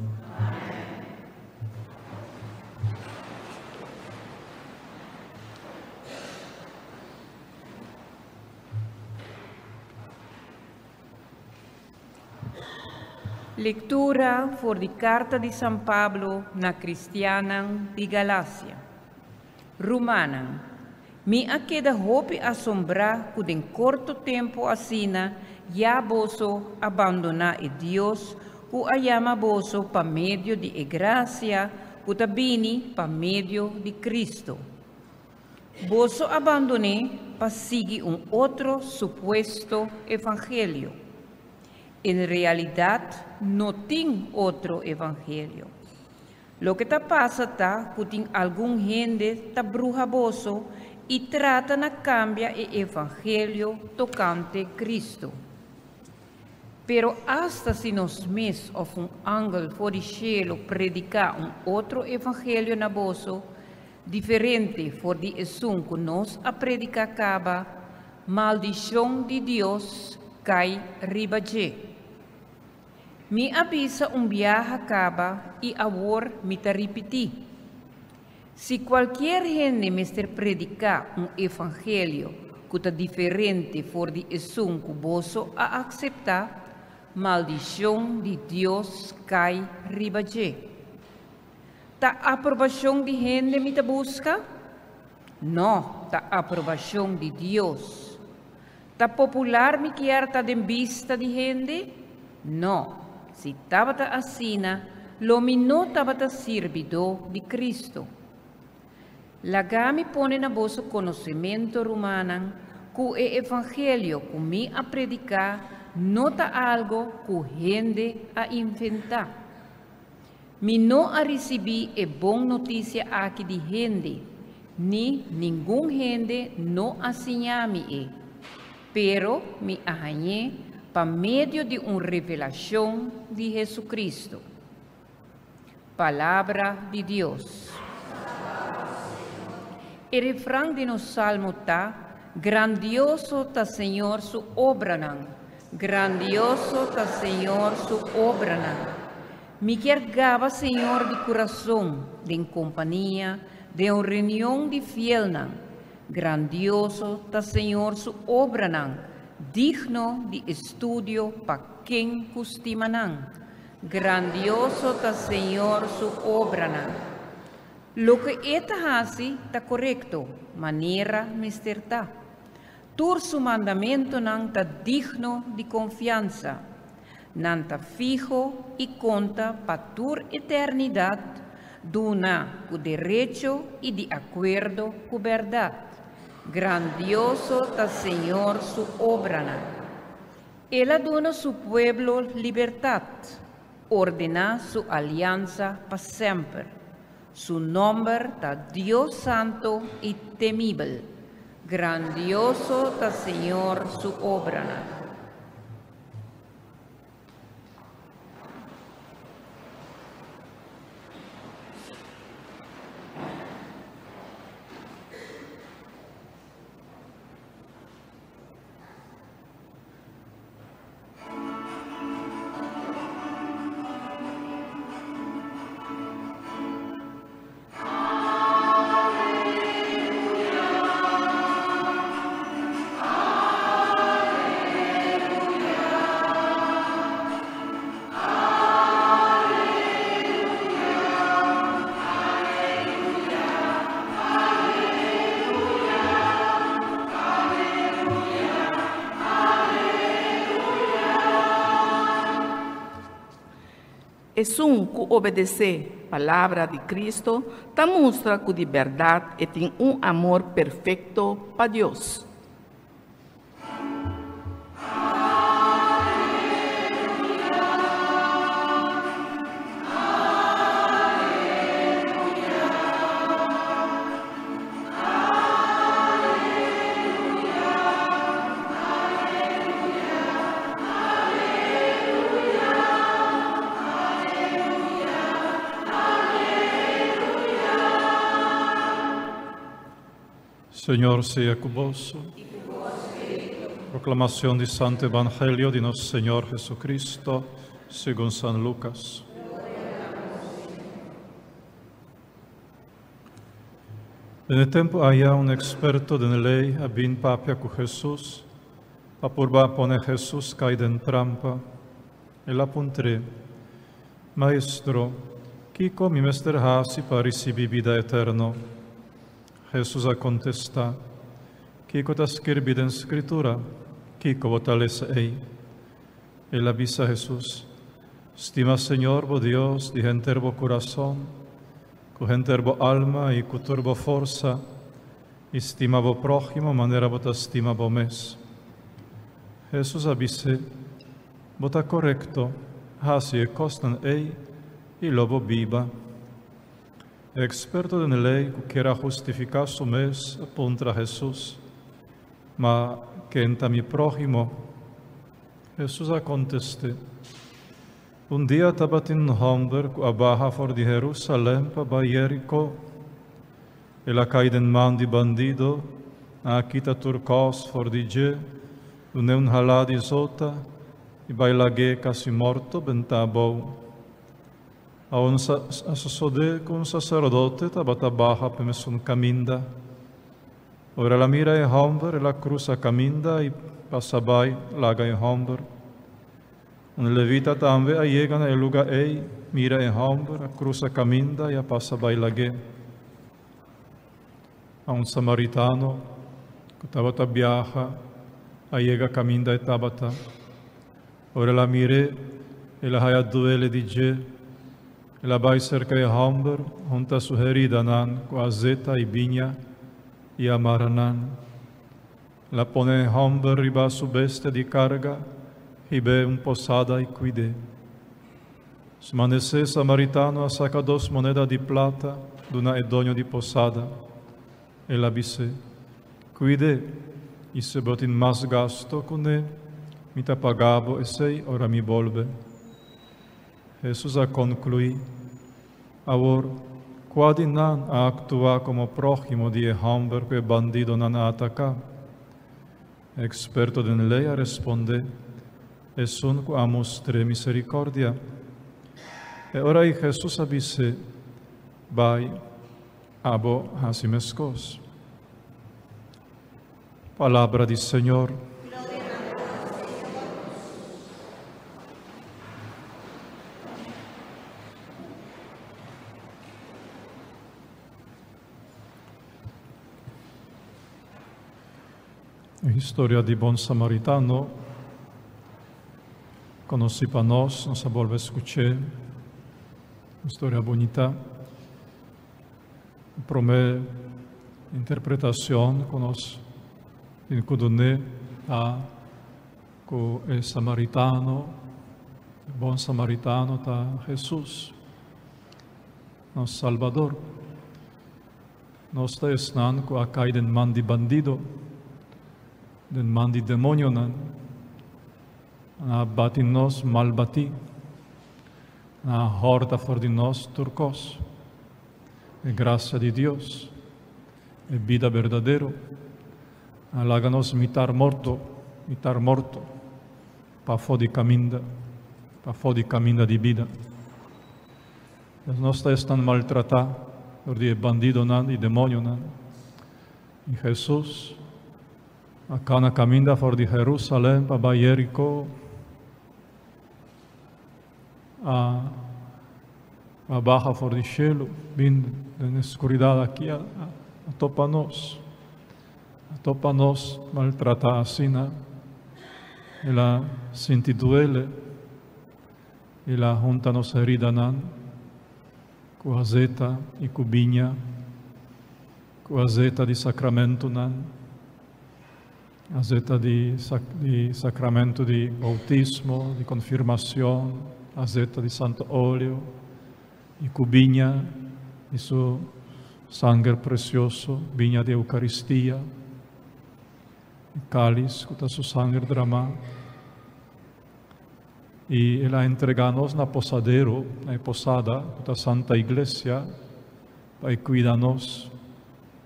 [SPEAKER 2] Lektura for di Karta di San Pablo na Kristiannan di Galasia. Rumannan, mi a keda hopi asombrá ku den korto tempu asina ya boso a bandoná e Dios ku a yama boso pa medio di e grasia ku ta bini pa medio di Kristu. Boso a bandon'é pa sigui un otro supuesto evangelio. En realidat no tin otro evangelio. Loke ta pasa ta ku tin algun hende ta bruha boso i trata na kambia e evangelio tokante Kristu. Pero asta si nos mes òf un angel for di shelu prediká un otro evangelio na boso, diferente for di esun ku nos a prediká kaba, maldishon di Dios kai riba dje. Mi a bisa un biaha kaba i awor mi ta ripití, Si kualkier hende mester prediká un evangelio ku ta diferente for di esun ku boso a akseptá, maldishon di Dios kai riba dje. Ta aprobashon di hende mi ta buska? No, ta aprobashon di Dios. Ta popular mi kier ta den bista di hende? No, si tabata asina, lo mi no tabata sirbidó di Cristo. Laga mi pone na boso konosementu, rumannan, ku e evangelio ku mi a prediká no ta algo ku hende a inventá. Mi no a risibí e bon notisia aki di hende, ni ningun hende no a siña mi e, pero mi a hañ'é pa medio di un revelashon di Hesucristo. Palabra di Dios. E refran di nos salmo ta, Grandioso ta Señor su obranan, grandioso ta Señor su obranan. Mi kier gaba Señor di kurason den kompania den un reunion di fielnan. Grandioso ta Señor su obranan, digno di estudio pa ken ku stima nan. Grandioso ta Señor su obranan. Loke e ta hasi ta korekto, manera mester ta. Tur su mandamentunan ta digno di konfiansa. Nan ta fiho i konta pa tur eternidat, duna ku derecho i di akuerdo ku bèrdat. Grandioso ta Señor su obranan. El a duna su pueblo libertat, ordená su aliansa pa semper. Su nòmber ta Dios Santo i Temibel. Grandioso ta Señor su obranan.
[SPEAKER 3] Esun ku obedesé palabra di Cristo ta mustra ku di bèrdat e tin un amor perfekto pa Dios.
[SPEAKER 1] Señor sea ku boso. Proclamación di Santo Evangelio di nos Señor Jesucristo, según San Lucas. Den e tempo aya un experto den ley a bin papia cu Jesus, pa purba pone Jesus cay den trampa. El a puntr'é, Maestro, kico mi mester haci pa ricibi bida eterno? Jesus a contesta, Kico ta skirbi den Scritura? Kico bo ta lesa ey? El a bisa Jesus, Stima Señor bo Dios di henter bo curason, cu henter bo alma y cu tur bo forsa, y stima bo próhimo manera bo ta stima bo mes. Jesus a bis'é, Bo ta korekto, hasi e kosnan ei i lo bo biba. E eksperto den e lei ku kier a hustifiká su mes a puntra Hesus, Ma ken ta mi próhimo? Hesus a kontest'é, Un dia tabatin un hòmber ku a baha for di Herúsalèm pa bai Yérikó. El a kai den man di bandido, nan a kita tur kos for di dje, dun'é un halá di zota i bai lag'é kasi morto bentá abou. Aun a sosodé ku un saserdote tabata baha p'e mesun kaminda. Ora el a mira e hòmber, el a krusa kaminda i pasa bai laga e hòmber. Un levita tambe a yega na e lugá ei, mira e hòmber, a krusa kaminda i a pasa bai lag'é. A un samaritano ku tabata biaha a yega kaminda e tabata. Ora el a mir'é, el a haya duele di dje. El a bai serka e hòmber, hunta su heridanan ku azeta i biña i a mara nan. El a pone e hòmber riba su bestia di karga, hib'é un posada i kuid'é. Su manesé samaritano a saka dos moneda di plata duna e doño di posada. El a bis'é, Kuid'é, i si bo tin mas gasto kuné, mi ta paga bo esei ora mi bolbe. Hesus a konkluí, Awor, kua di nan a aktua komo próhimo di e hòmber ku e bandidonan a ataká? E eksperto den lei a respondé, Esun ku a mustr'é miserikòrdia. E ora ei Hesus a bis'é, Bai, abo hasi meskos. Palabra di Señor. E historia di bon samaritano conocí pa nos, nos a bolbe scuché. Historia bonita. Prome interpretacion cu nos tin cu dun'é ta cu e samaritano, e bon samaritano ta Jesus, nos Salbador. Nos ta esnan cu a cay den man di bandido, den man di demonionan. Nan a bati nos mal batí. Nan a hòrta for di nos tur kos. E grasia di Dios, e bida berdadero, a laga nos mitar morto, mitar morto, pafó di kaminda, pafó di kaminda di bida. Nos ta esnan maltratá dor di e bandidonan i demonionan. I Hesus a kana kaminda for di Herusalèm pa bai Jeriko. A a baha for di shelu bin den e skuridat aki a a topa nos. A topa nos maltratá asina. El a sinti duele. El a hunta nos heridanan ku azeta i ku biña, ku azeta di sakramentunan. Azeta di di sacramento di bautismo, di confirmacion, azeta di santo olio y cu biña di su sanger precioso, biña di Eucaristia, e cáliz cu ta su sanger dramá. Y el a entrega nos na posadero, na e posada cu ta Santa Iglesia, pa e cuida nos,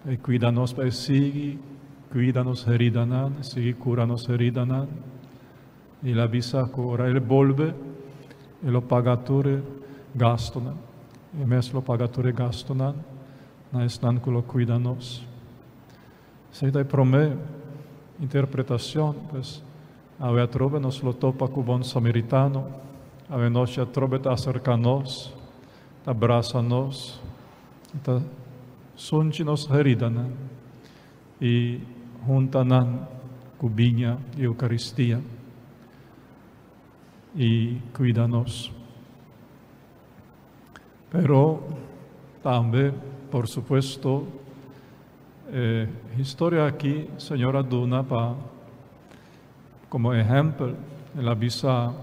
[SPEAKER 1] pa e cuida nos, pa e sigui. cuida nos heridanan, sigui cura nos heridanan. Y el a bisa cu ora el bolbe, e lo paga tur e gastonan. E mes lo paga tur e gastonan na esnan cu lo cuida nos. Esey ta e prome interpretacion, pues awe atrobe nos lo topa cu bon samaritano, awe nochi atrobe ta acerca nos, ta brasa nos, y ta sunchi nos heridanan y hunta nan cu biña di Eucaristia y cuida nos. Pero tambe, por supuesto, e historia aki Señor a duna pa como ehempel. El a bisa,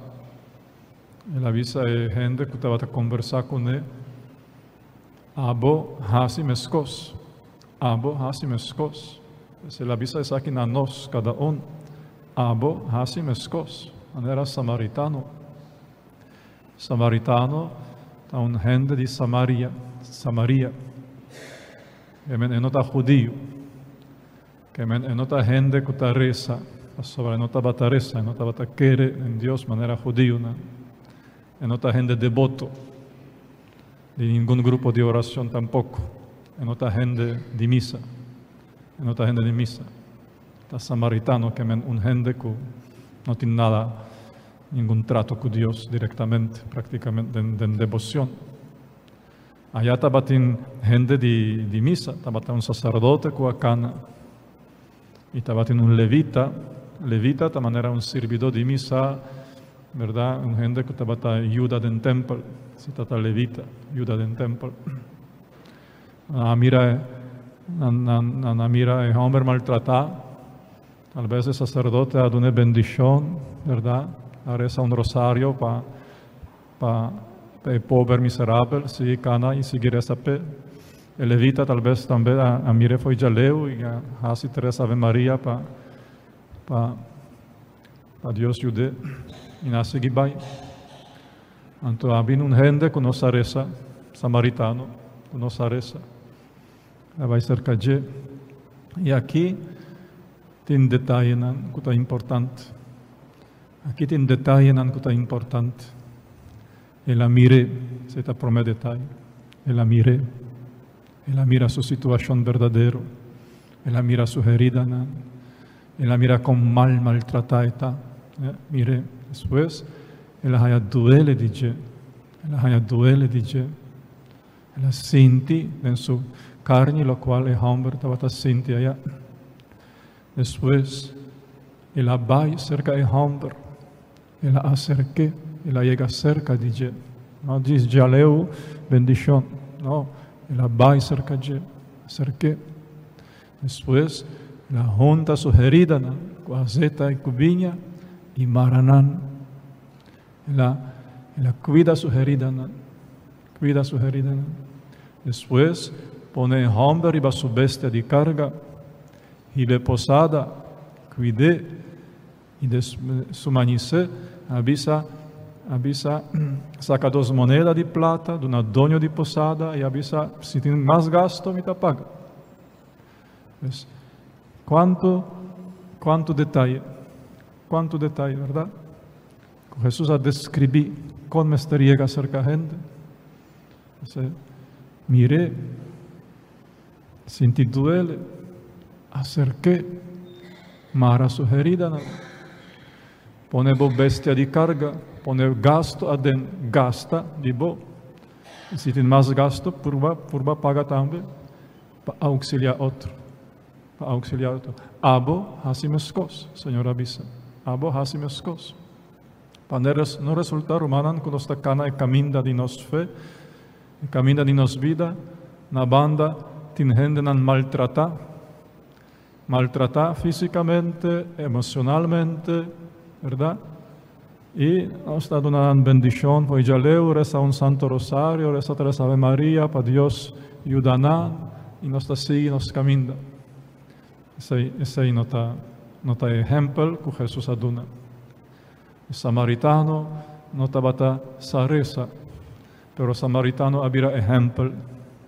[SPEAKER 1] el a bisa e hende cu tabata conversa cune, Abo haci mescos, abo haci mescos. Pues el a bisa esaki na nos cada un, abo haci mescos, manera samaritano. Samaritano ta un hende di Samaria, Samaria. Ke men e no ta hudiu. Ke men e no ta hende ku ta resa, pasobra e no tabata resa, e no tabata kere den Dios manera hudiunan. E no ta hende deboto di ningun grupo di oracion tampoco. E no ta hende di misa. E no ta hende di misa. Ta samaritano, ke men un hende ku no tin nada, ningun trato ku Dios directamente, practicamente den debocion. Allá tabatin hende di misa, tabata un sacerdote ku a kana i tabatin un levita. Levita ta manera un sirbidó di misa, berdad? Un hende ku tabata yuda den tempel, si tata levita, yuda den tempel. Nan a mira, nan, nan a mira e homber maltratá. Tal bes e sacerdote a dun'é bendicion, berdad? A resa un rosario pa e pober miserabel, sigui kana i sigui resa p'e. E levita tal bes tambe a mir'é fo'i djaleu i a hasi tres Ave Maria pa Dios yud'é i nan a sigui bai. Anto a bini un hende ku no sa resa, samaritano ku no sa resa, a bai serka dje. I aki tin detayenan ku ta importante. Aki tin detayenan ku ta importante. El a mir'é, esei ta promé detaye. El a mir'é. El a mira su situashon berdadero. El a mira su heridanan. El a mira kon mal maltratá e ta. Mir'é. Despues, el a haña duele di dje. El a haña duele di dje. El a sinti den su karni lokual e hòmber tabata sinti ayá. Despues, el a bai serka e hòmber. El a aserk'é, el a yega serka di dje. No djis djaleu bendishon, no, el a bai serka dje, aserk'é. Despues, el a hunta su heridanan ku azeta i ku biña i mara nan. El a, el a kuida su heridanan, kuida su heridanan. Despues, pone e hòmber riba su bestia di karga, hib'é posada, kuid'é. I des su mañisé a bisa, a bisa, Saca dos moneda di plata, duna doño di posada, i a bisa, Si tin mas gasto, mi ta paga. Pues, cuanto, cuanto detaye, cuanto detaye, verdad? Cu Jesús a describí con mester yega cerca hende. Dice, miré, Sinti duele, aserk'é, mara su heridanan. Pone bo bestia di karga, pone gastu aden, gasta di bo. I si tin mas gastu, purba, purba paga tambe pa auxiliá otro, pa auxiliá otro. Abo hasi meskos, Señor a bisa. Abo hasi meskos. Pa no resultá, rumannan, ku nos ta kana e kaminda di nos fe, E kaminda di nos bida, na banda tin hendenan maltratá, maltratá físikamente, emocionalmente, bèrdat? I nos ta duna nan bendishon, for djaleu resa un Santo Rosario, resa tres Ave Maria pa Dios yuda nan i nos ta sigui nos kaminda. Esei, esei no ta, no ta e ehèmpel ku Hesus a duna. E samaritano no tabata sa resa. Pero samaritano a bira ehèmpel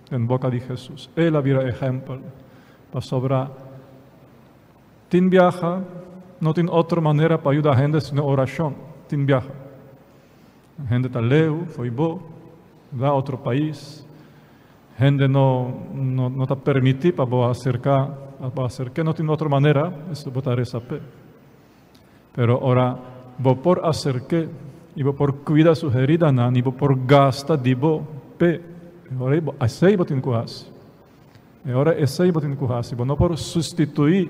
[SPEAKER 1] den boka di Hesus. El a bira ehèmpel pasobra Tin biaha, no tin otro manera pa yuda hende sino orashon. Tin biaha. Hende ta leu, fo'i bo, na otro pais. Hende no ta permití pa bo aserká, pa aserká, no tin otro manera, esei bo ta resa p'e. Pero ora bo por aserk'é i bo por kuida su heridanan i bo por gasta di bo p'e, ora esei bo tin ku hasi. E ora esei bo tin ku hasi. Bo no por sustituí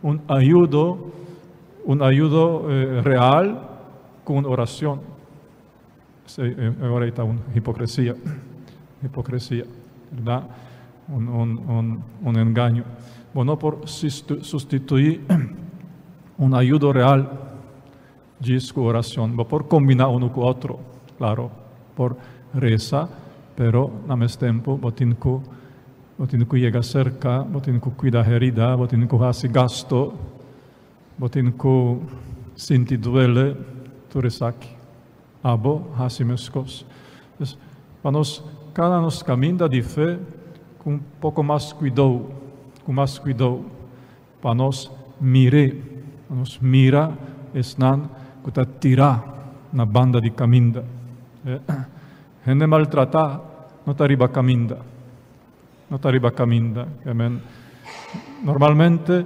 [SPEAKER 1] un ayudo real ku un orashon. Esei ora ta un hipokresia. Hipokresia, berdat? Un engaño. Bo no por sustituí un ayudo real ku orashon. Bo por kombiná un ku otro, klaro, por resa, pero na mes tempu bo tin ku yega serka, bo tin ku kuida herida, bo tin ku hasi gastu, bo tin ku sinti duele, tur esaki. Abo hasi meskos. Pa nos, kada nos kaminda di fe, ku un poko mas kuidou, ku mas kuidou, pa nos mire, pa nos mira esnan ku ta tirá na banda di kaminda. Hende maltratá no ta riba kaminda. No ta riba kaminda. Amen. Normalmente,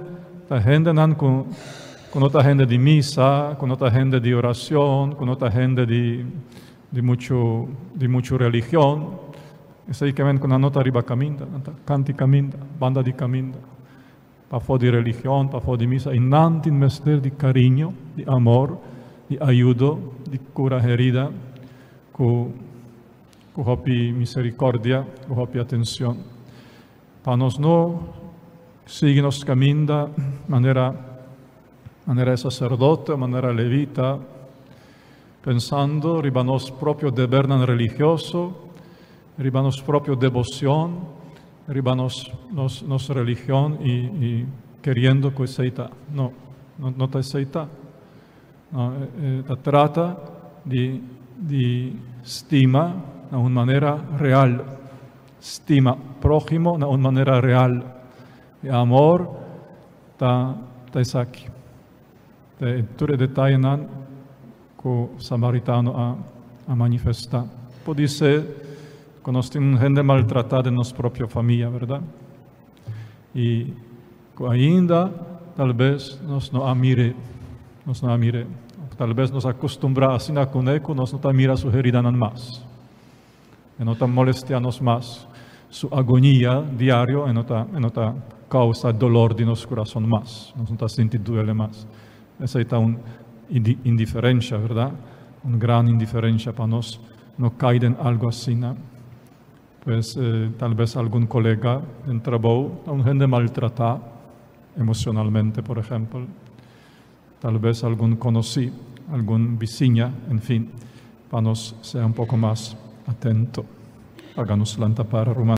[SPEAKER 1] e hendenan ku no ta hende di misa, ku no ta hende di orashon, ku no ta hende di muchu religion, esei ke men ku no ta riba kaminda, no ta kant'i kaminda, banda di kaminda. Pafó di religion, pafó di misa, i nan tin mester di kariño, di amor, di ayudo, di kura herida, ku hopi miserikòrdia, ku hopi atenshon. Pa nos no sigui nos kaminda manera saserdote, manera levita, pensando riba nos propio deber religioso, riba nos propio deboshon, riba nos religion i keriendo ku esei ta. No, no, no ta esei ta. No, ta trata di stima na un manera real. Stima próhimo na un manera real. E amor ta esaki. Tur detayenan ku samaritano a manifestá. Por ku nos tin hende maltratá den nos propio famia, berdat? I ku ainda talbes nos no a mira, nos no a mira. Talbes nos a kustumbrá asina kuné ku nos no ta mira su heridanan mas. E no ta molestiá nos mas. Su agonia diario e no ta kousa doló den nos kurason mas. Nos no ta sinti duele mas. Esei ta un indiferensia, berdat? Un gran indiferensia pa nos no kai den algu asina. Pues talbes algun kolega den trabou, un hende maltratá emoshonalmente, por ehèmpel. Talbes algun konosí, algun bisiña, en fin, pa nos sea un poko mas atento. Laga nos lanta para, ruman.